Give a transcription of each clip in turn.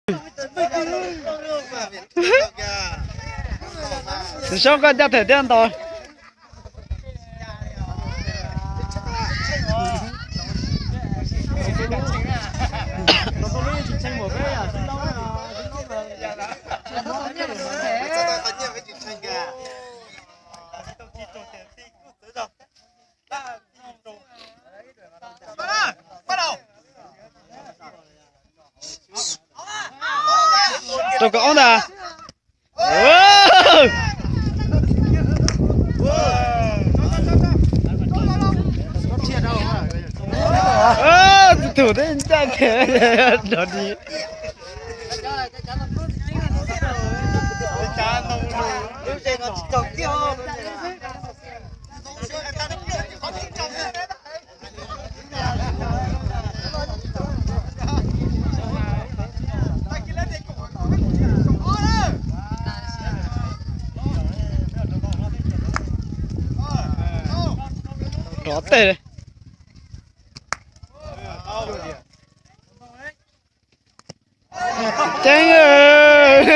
Tus Saub koj ncaj them thiab ntaus. Rau kom ob ntag. Tus thum thiab ncaj thiab rov di. Rov tej. Ceeb.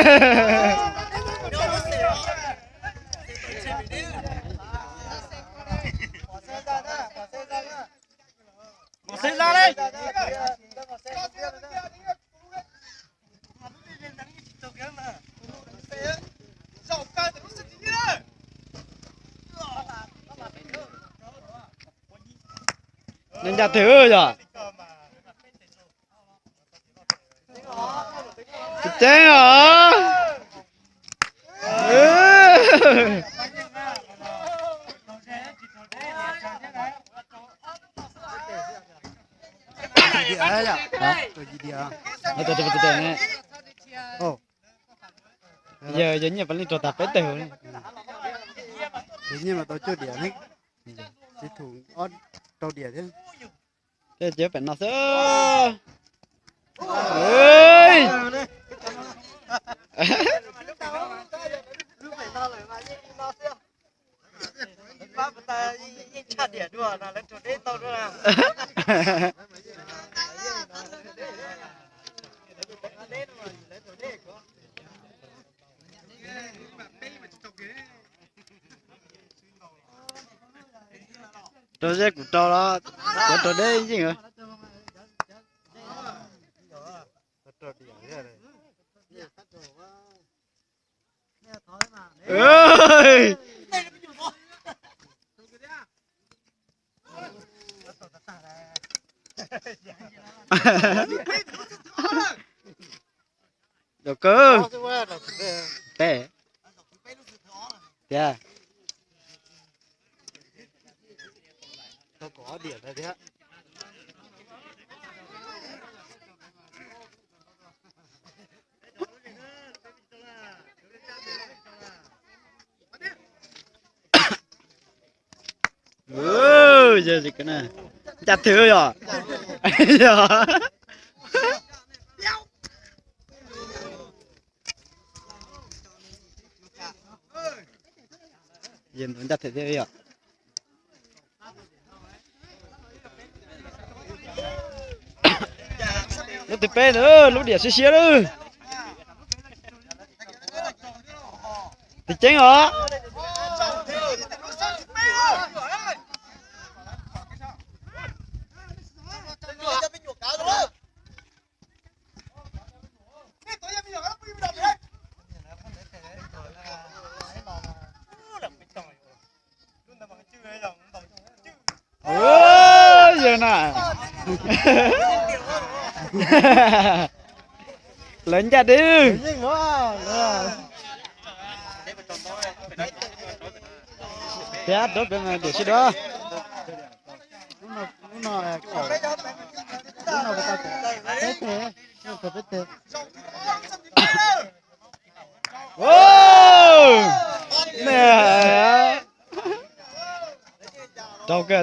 Neeg ncaj twg yog? Tsis ceeb os. Yog, yog nyiaj pab li rau tas peb teg. Yog nyiaj mas tau cuaj diam ne, txiv thum ob rau diam thiab. Tej ces pem no xwb. Rau zeb kuv rau los, kuv rau deb yeej. Dau kawg. Peb. Tiag. Ncaj twg yog? Ncaj thiab yog. Lub thib peb ntawd lub diam siab siab lawm. Tus ceeb os. Yog na. Lawv ncaj deb. Thiab rau peb mas diam sib dua. Rau kawg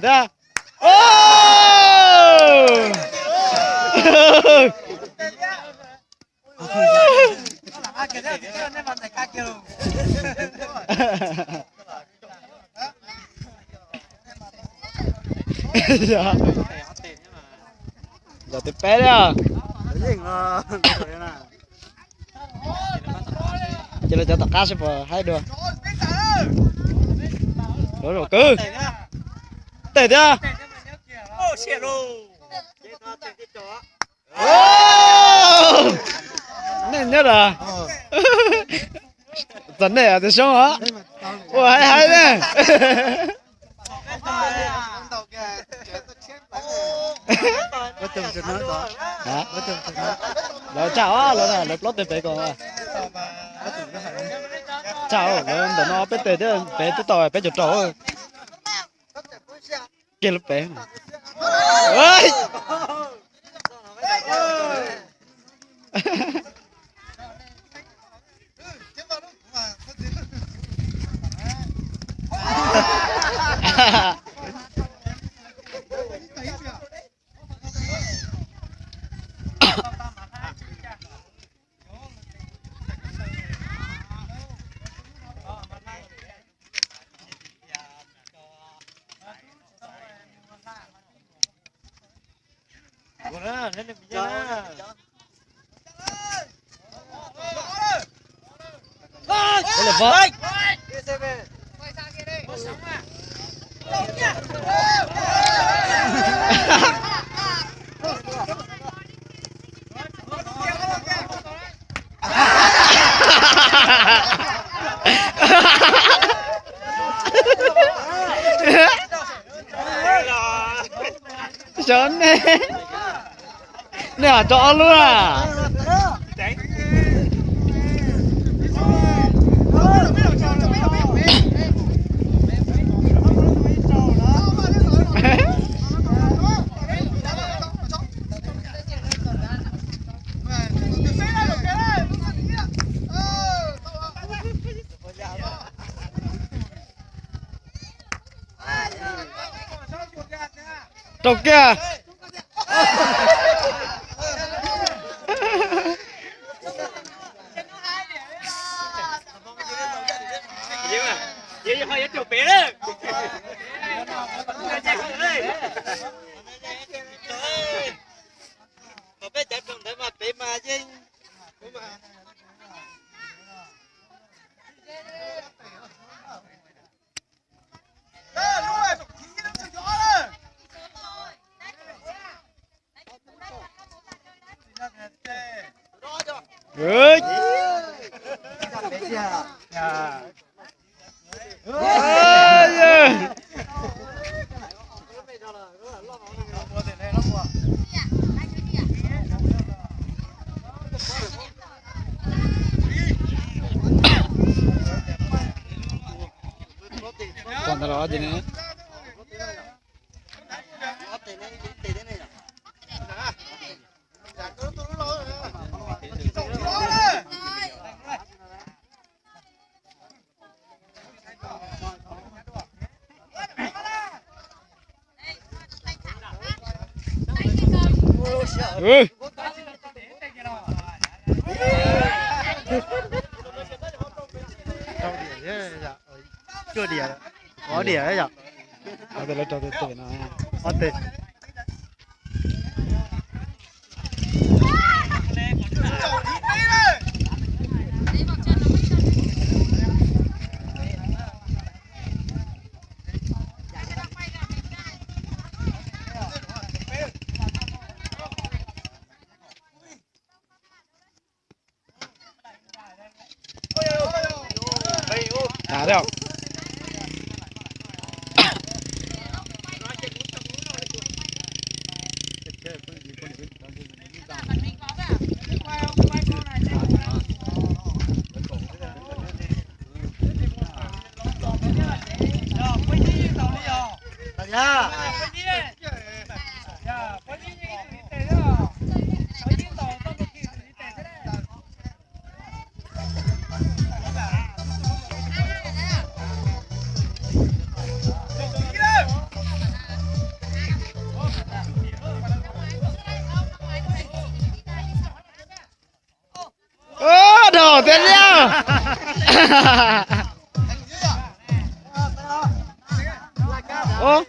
thiab. Yog tus peb thiab. Lawv cov tom qab seb puas haib dua. Lov zaum kwv. Tes thiab. Nej nyob lawm. Txom nej tias soob os. Ua haib haib ne. Lawv tsa os, lawv plaub teg pem ko. Tsa, lawv ntawm no peb teg thiab, pem twb tau peb caug rau. Kiag lub pem. Xyov nej, nej hais rau ob lub na. Rau kiag. Peb cov rau ntawd mas pem mas yeej. Pom ntawd los ces ne. Cuaj diam, ob diam yom. Ob teg lawv rau tes no. Ob teg. Tag thiab. Ub, dhau tiag liaj. Ub.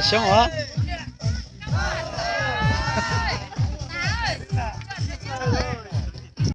Xyoob os.